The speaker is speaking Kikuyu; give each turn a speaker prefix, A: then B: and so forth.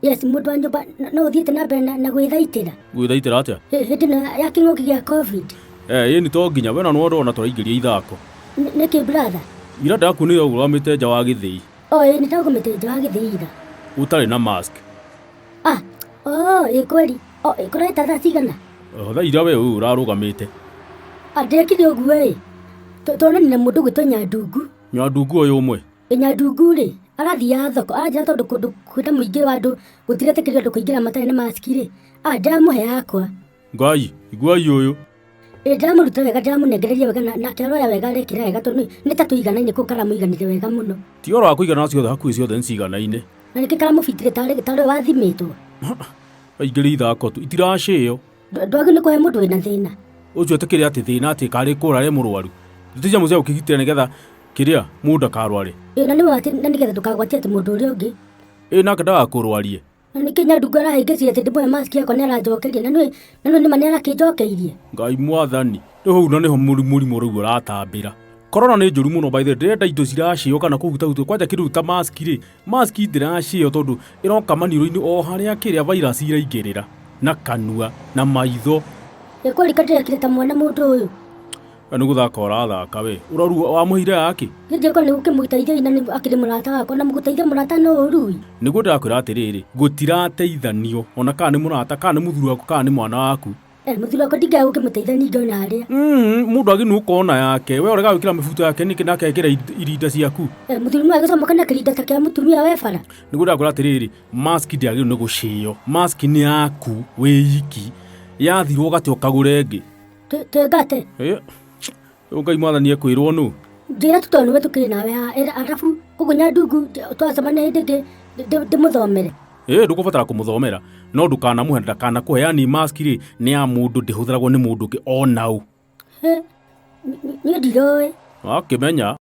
A: Yes, mũndũ wa nyũmba no ũthiĩte na mbere na gwĩthaitĩra.
B: Gwĩthaitĩra atĩa?
A: Hĩndĩ ĩno ya kĩng'ũki gĩa COVID.
B: Eh, ĩni to nginya we na nĩwe ũrona tũraingĩria ithako.
A: Nĩkĩ brother?
B: Ira ndakuonire ũrũgamĩte nja wa gĩthĩi.
A: O ĩĩ nĩ ndagũmĩte nja wa gĩthĩi ira.
B: Ũtarĩ na mask.
A: Ah, oh, ĩ kweli. O ĩ kũrarĩ ta thaa cigana?
B: Thaa iria we ũyũ ũrarũgamĩte.
A: Ah, ndekire ũguo ĩ. Tuonanire na mũndũ ũgwĩtwo Nyandungu.
B: Nyandungu ũyũ ũmwe?
A: Ĩ Nyandungu rĩ, arathiaga thoko, aranjĩra tondũ kũndũ kwĩna mũingĩ wa andũ gũtiretĩkĩrio andũ kũingĩra matarĩ na mask rĩ, ah, ndĩramũhe yakwa.
B: Ngai, iguai ũyũ.
A: Ĩ ndĩramũruta wega, ndĩramũnengereria wega nake aroya wega arekĩra wega tondũ nĩ ta tũiganaine kũu karamũiganire wega mũno.
B: Ti ũhoro wa kũigana ciothe hakuhĩ ciothe nĩ ciganaine.
A: Na nĩkĩ karamũbitire tarĩ tarĩ wathimĩtwo?
B: Aingĩria ithako tu, itiracĩo.
A: Ndwagĩrĩirwo nĩ kũhe mũndũ wĩna thĩna.
B: Ũcio etĩkĩre atĩ thĩna atĩ karĩ kũra e mũrwaru. Ti nyamũ cia gũkĩgitĩra nĩgetha kĩrĩa mũndũ ndakarware.
A: Ĩ na nĩwe atĩ na nĩgetha ndũkagwatie atĩ mũndũ ũrĩa ũngĩ.
B: Ĩ nake ndagakũrwarie.
A: Na nĩkĩ Nyandungu arahĩngĩcire atĩ ndĩmũhe mask yakwa nĩ aranjokeria na nĩwe na nĩwe nĩma nĩ arakĩnjokeirie.
B: Ngai mwathani. Rĩu hau na nĩho mũrimũ rĩu ũratambĩra. Corona nĩ njũru mũno by the way, ndĩrenda indo ciracĩo kana kũhutahutio kwanja kĩndũ ta mask rĩ, mask ndĩracĩo tondũ ĩroka maniũrũ-inĩ o harĩa kĩrĩa virus iraingĩrĩra na kanua na maitho.
A: Ĩ kweli ndĩrekire ta mwana mũndũ ũyũ.
B: We nĩ gũthaka ũrathaka we. Ũraru wamũheire yake?
A: Niĩ ndiekwo nĩ gũkĩmũteithia na akĩrĩ mũrata wakwa na gũteithia mũrata no ũru.
B: Nĩguo ndĩrakwĩra atĩrĩrĩ, gũtirateithanio ona kana nĩ mũrata, kana nĩ mũthuri waku, kana nĩ mwana waku.
A: Eh, mũthuri wakwa ndingĩaga gũkĩmũteithia ningĩ ona harĩa.
B: Mũndũ agĩrĩirwo nĩ gũkorwo na yake. We ũregaga gwĩkĩra mĩbuto yake nĩkĩ nake ekĩre irinda ciaku?
A: Eh, mũthuri no agĩcomoka na kĩrinda ta kĩa mũtumia we bara.
B: Nĩguo ndĩrakwĩra atĩrĩrĩ, mask ndĩagĩrĩirwo nĩ gũcĩo. Mask nĩ yaku wĩ iki. Yathirwo ũgate ũkagũre ĩngĩ.
A: Twĩngate.
B: Ĩ, rĩu Ngai mwathani ekwĩrwo nũ?
A: Njĩra tu tondũ nĩwe tũkĩrĩ nawe haha ĩra arabu koguo Nyandungu twacemania hĩndĩ ĩngĩ ndĩmũthomere.
B: Ĩ, ndũkũbatara kũmũthomera no ndũkanamũhe ndakanakũhe yani mask rĩ nĩ ya mũndũ ndĩhũthĩragwo nĩ mũndũ ũngĩ ona ũ.
A: Niĩ ndiroĩ.
B: Wakĩmenya.